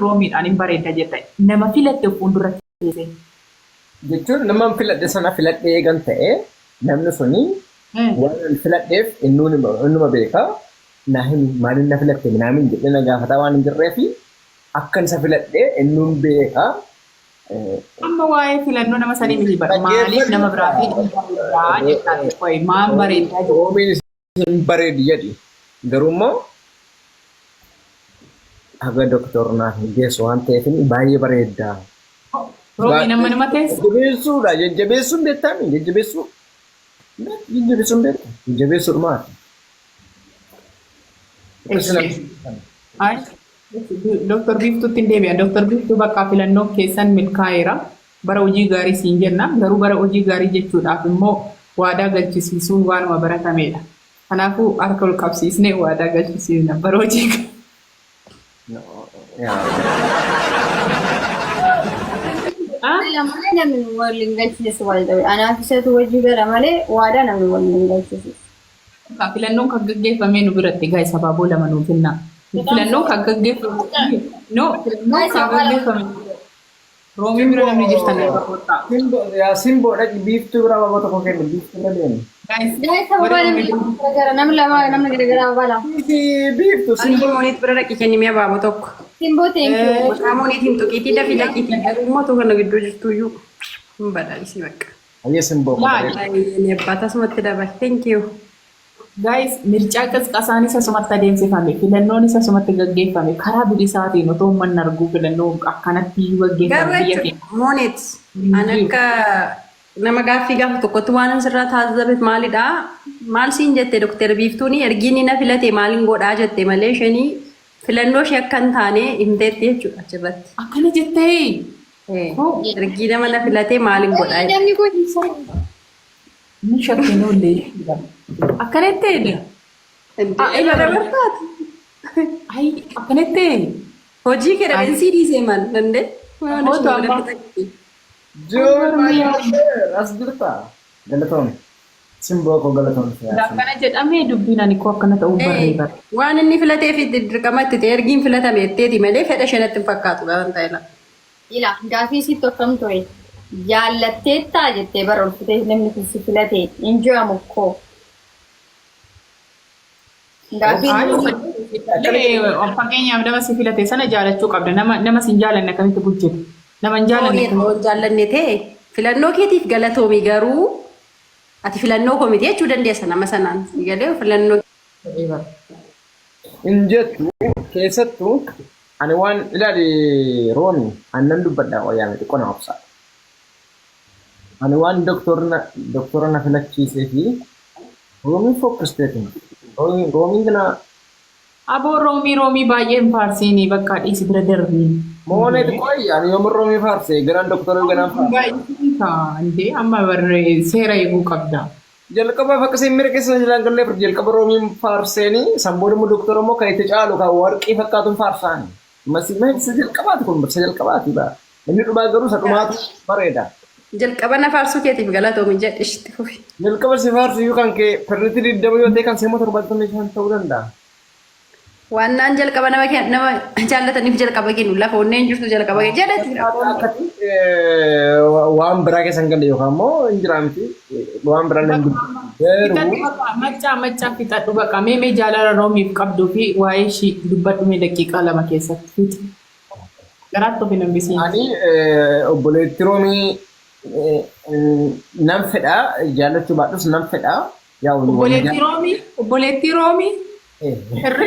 Roomiidhaan hin bareedda jetta? Nama filatte of fuulduratti teessee. Jechuun nama filadhe sana filadhee eegan ta'e namni suni waan an filadheef innuun innuma beeka na himi maaliin na filatte minaamin jedhee na gaafataa waan hin jirreefi akkan isa filadhe innuun beeka. Amma waa'ee filannoo nama sanii miti bara maaliif nama biraa fi hin bareeddaa jettaa qoy maan bareeddaa jettaa. Roomiin hin bareedi jedhi garuu immoo haga doktor naaf hin geessu waan ta'eef baay'ee bareedda. Roomii nama nama teessa. Jajjabeessuudha jajjabeessuun beektaami jajjabeessuu jajjabeessuun beekta jajjabeessuudhumaati. Ay, Dr. Biiftuutti hin deebi'a. Dr. Biiftuu bakka filannoon keessan milkaa'eera. Bara hojii gaarii siin jenna. Garuu bara hojii gaarii jechuudhaaf immoo waadaa galchisiisuun waanuma baratameedha. Kanaafuu harka ol qabsiisnee waadaa galchisiisna. Bara hojii gaarii. Ah? Gala malee namni wal hin galchisiisu wal dhabe. Anaaf isatu wajji gala malee waadaa namni wal hin galchisiisu. Bakka Filannoon kan gaggeeffamee nu biratti guys abaaboo lama nuu kennaa. Filannoon kan gaggeeffame no filannoon Guys, kan abaaboo lama. gaggeeffame Roomii bira namni jirtan irra kottaa. Simboo yaa simboo dhaqi biiftuu bira abaaboo tokko kenni biiftuu bira deemi. Guys Guys, warri abaaboo Roomii namni lama garagara namni lama namni garagara abaaboo lama. Biiftuu Ani simboo. mooniit bira dhaqi kenni mee abaaboo tokko. Simboo thank you. Maqaa mooniitiin tuqiitii dafii dhaqiitii garuu immoo tokko na gidduu jirtuyyuu hin badhaadhisii bakka. Hayyee simboo koo Laal. bareeda. Baay'ee abbaa tasumatti dabal. Thank you. Guys, mircaa qisqasaanis asumatti adeemsifame, filannoonis asumatti gaggeeffame, karaa bilisaatiin otoo uummanni arguu filannoo akkanatti iyyuu Garuu gaggeeffame biyya jechuudha keenya. Moonet Hin an jiru. akka nama gaaffii gaafa tokkotti waan an sirraa taazzabeef maalidha maal siin jette Dr. Biiftuun ergi inni na filate maalin godhaa jette malee isheenii filannoo ishee akka hin taane himteetti jechuudha achirratti. Akkana jettee Hoo Ergii nama na filatee maalin godhaa jette. Namni kun hin sobu. Ni shakkeen oollee jechuudha. Akkana jettee Indee ila irra dabartaati. Ay akkana jettee Hojii kee Ay dhadheen sii dhiisee maal dandee? Waan kootu isheen amma. godhatti. Joon Mormiyaa. as jirta. Galatoon. Simboo koo galatoon. Akkana jedhamee dubbiin ani koo akkana ta'uu barree bara. Waan inni filateef dirqama itti ta'e ergiin filatame jetteeti malee fedha ishee natti hin fakkaatu gaafa ta'e la. Ila gaafii sitti akkam ture jaallatteettaa jettee bara ol futee namni kun si filate hin ji'amu koo. Gaafiin Fakkeenyaaf nama si filate sana jaalachuu qabda. Nama nama si hin jaalanne akkamitti bulchita? Nama hin jaalanne Fooniin yoo hin jaallanne ta'e filannoo keetiif galatoomi garuu ati filannoo koo miti jechuu dandeessa nama sanaan si galee filannoo ta'ee bara. Hin jettu keessattuu ani waan ilaali Roomi ani nan dubbadha qoyyaame xiqqoo na obsa. Ani waan doktora na filachiisee fi Roomiin fokkisteeti. Roomiin gana Aboo roomii roomii baay'ee hin faarsiini bakka dhiisi bira darbii. Moonet qoy ani yoomin Roomii faarse ganaan doktora ganaan faarse. Baay'ee kaa indee amma barree seera eeguu qabda. Jalqabaaf akka isin mira keessa jiran galleef jalqaba Roomiin faarseeni san booda immoo doktora immoo kan itti caalu kan warqii fakkaatuun faarsaani. Masiima isa jalqabaati kun isa jalqabaati baa. Inni dhumaa garuu isa dhumaatu bareeda. Jalqaba na faarsuu keetiif galatoomi jedhi ishitti fufi. Jalqaba si faarsu iyyuu kan kee pernitti 20 yoo ta'e kan seema 75 ta'uu danda'a. Waannaan jalqaba nama nama jaallataniif jalqaba kennu lafa onneen jirtu jalqaba kennu jedhati rakkoon. Akkati waan biraa keessa hin galle yookaan immoo hin jiraa miti waan biraa hin dubbisu. Garuu Fixadhu baqa maccaa maccaa fixadhu baqa mee mee jaalala roomiif qabduu fi waa'ee ishii dubbadhu mee daqiiqaa 2 keessatti fixi. Garaatti of hin hambisiin. Ani obboleetti roomii nan fedha jaallachuu baadhus nan fedha. Yaa walii Obboleettii roomii obboleettii roomii hirri.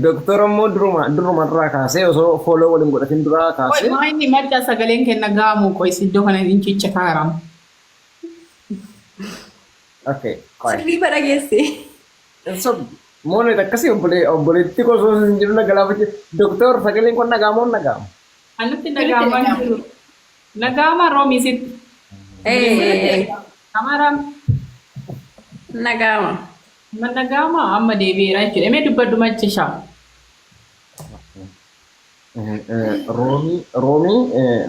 Doktor immoo duruma duruma irraa kaasee osoo fooloo waliin godhatin duraa Qoy kaasee maa inni maccaa sagaleen kenna gaamu qoy iddoo kana hin ciccitaara. Okay, qoy. Sirrii bara geesse. Hin sobdu. Moonet akkasii obboleettii koo osoo hin jiru na galaafachuu. Doktor sagaleen kun dhaga'amoo hin dhaga'amu? Anatti dhaga'amaa hin jiru. Naga'amaa roomii sitti. Eh, Amaaraam. Nagaama. Amma naga'amaa amma deebi'eera jechuudha. Mee dubbadhu maccishaa. Roomii roomii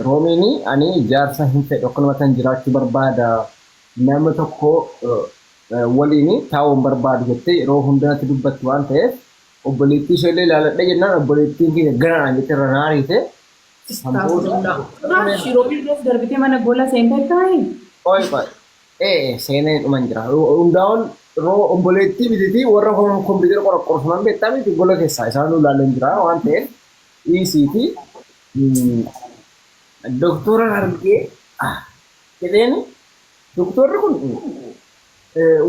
roomiin ani jaarsa hin fedhu akkanuma kan jiraachuu barbaada. Nama tokko waliin taa'uu hin barbaadu jettee yeroo hundaatti dubbatti waan ta'eef obboleettii ishee illee ilaaladhe jennaan obboleettiin kiyya ganaan jettee irra naa ariite. San booda Shiroo biirros darbitee mana gola seentee taa'e. Qoy qoy. Ee seenee dhuman jira. Hundaa'uun yeroo obboleettii mitiitii warra kompiitara qoraqqorsuman beektaa miti gola keessaa isaan ilaalan jira waan ta'eef dhiisiiti doktora argee jedheen doktorri kun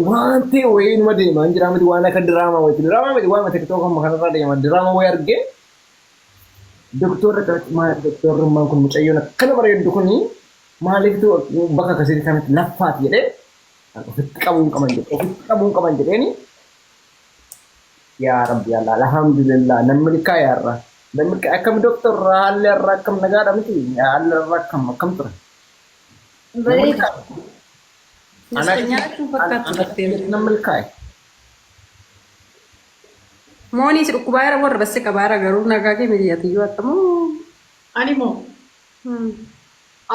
waan ta'e wayii numa deemaa hin jira miti waan akka diraamaa wayiiti diraamaa miti waan tiktook amma kanarra deema diraamaa wayii argee doktorri maal doktorri kun mucayyoon akkana bareeddu kuni maaliiftu bakka akkasii kanatti laffaati jedhee ofitti qabuun qaban jedhe ofitti qabuun qaban jedheeni yaa rabbi Allah alhamdulillah namni milkaa yaarra namni milkaa akkam doktor haalli irra akkam nagaadha miti haalli irra akkam akkam ture. Bareeda. Nyaachuu fakkaatu dokteerri. Namni milkaa'e. Moonis dhukkubaa jira warra basse qabaara garuu nagaa kee miyyatiyyuu attamoo. Ani moo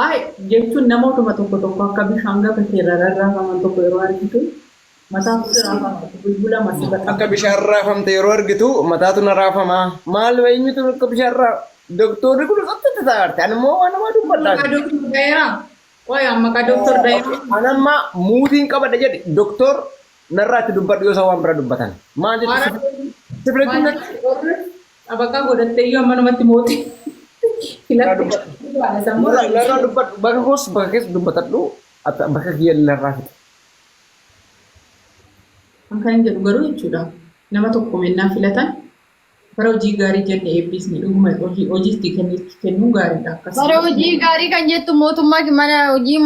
ay jechuun namootuma tokko tokko akka bishaan gaba keerra rarraafaman tokko yeroo argitu mataan raafama bulbula masi bakka Akka bishaan raafamte yeroo argitu mataatu na raafamaa. Maal eenyutu akka bishaan raaf doktorri kun qottatti taa'arte. Ani immoo waan namaa dubbadhaa. Maqaa Doktor Dayeraa. Qoy maqaa Doktor Dayeraa. Ani amma muutiin qabadha jedhe doktor narraatti dubbadhu yoo isaan waan bira dubbatan. Maal jechuun si filachuun Xabaqaa godhattee iyyuu ammanumatti mootii. Filatte. Narraa dubbadhu bakka koos bakka keessa dubbatadhu bakka kiyya narraa fixe. Kan hin jedhu garuu jechuudha. Nama tokko mennaa filatan bara hojii gaarii jenne eebbisni dhuguma hojii hojiitti kennuun gaariidha akkas. Bara hojii gaarii kan jettu mootummaa mana hojii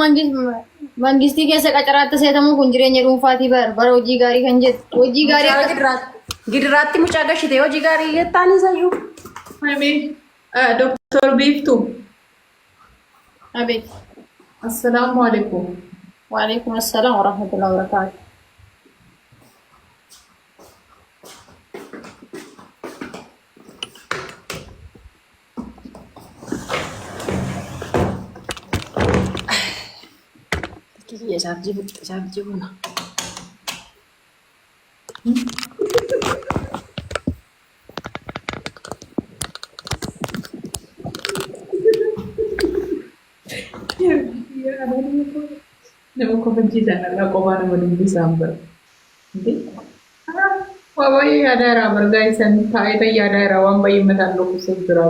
mangistii keessa qacaraatti seetamuu kun jireenya dhuunfaatii bara hojii gaarii kan jettu hojii gaarii akka Gidiraatti mucaa gashite hojii gaarii jettaan isayyuu. Doktor Biiftuu. Abeet. Assalaamu alaikum. Waalaikum assalaam warahmatullahi wabarakatuh. Kiyya isaaf jibu isaaf jibuna. Nama kofachiisan irraa qofaa nama dubbisaan bara. Waa baay'ee yaadaa jira bargaa isaan taa'ee yaadaa jira waan baay'ee mataan dhukkubsuuf jira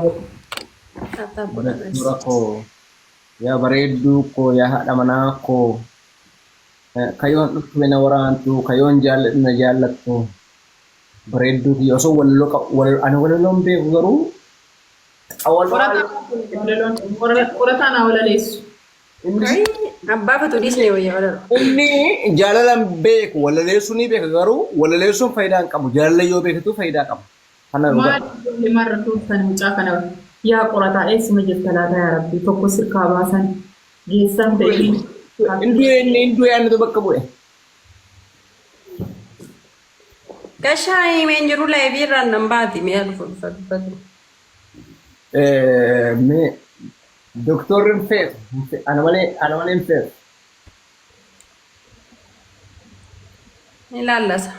bara. Dura koo yaa bareedduu koo yaa haadha manaa koo kayoon dhufme na waraantu kayoon jaalladhu na jaallattu bareedduu kiyya osoo walaloo qabu ani walaloon beeku garuu Qorataan haa walaleessu. Abbaa fatu dhiisne wayya walaloo. Inni jaalalan beeku walaleessuu ni beeka garuu walaleessuun faayidaa hin qabu jaalala yoo beektu faayidaa qaba. Kana Maal ijoollee maarra tuuttan mucaa kana yaa qorataa eessuma jirta laata yaa rabbi tokko sirkaa baasan geessan ta'e. Inni inni inni yaadatu bakka bu'e. Gashaa himeen jiru laayibii irraan nan baati mi'a dhufu dhufa dubbatu. Mee doktorri hin feetu ana malee hin feetu. Ni laallasa.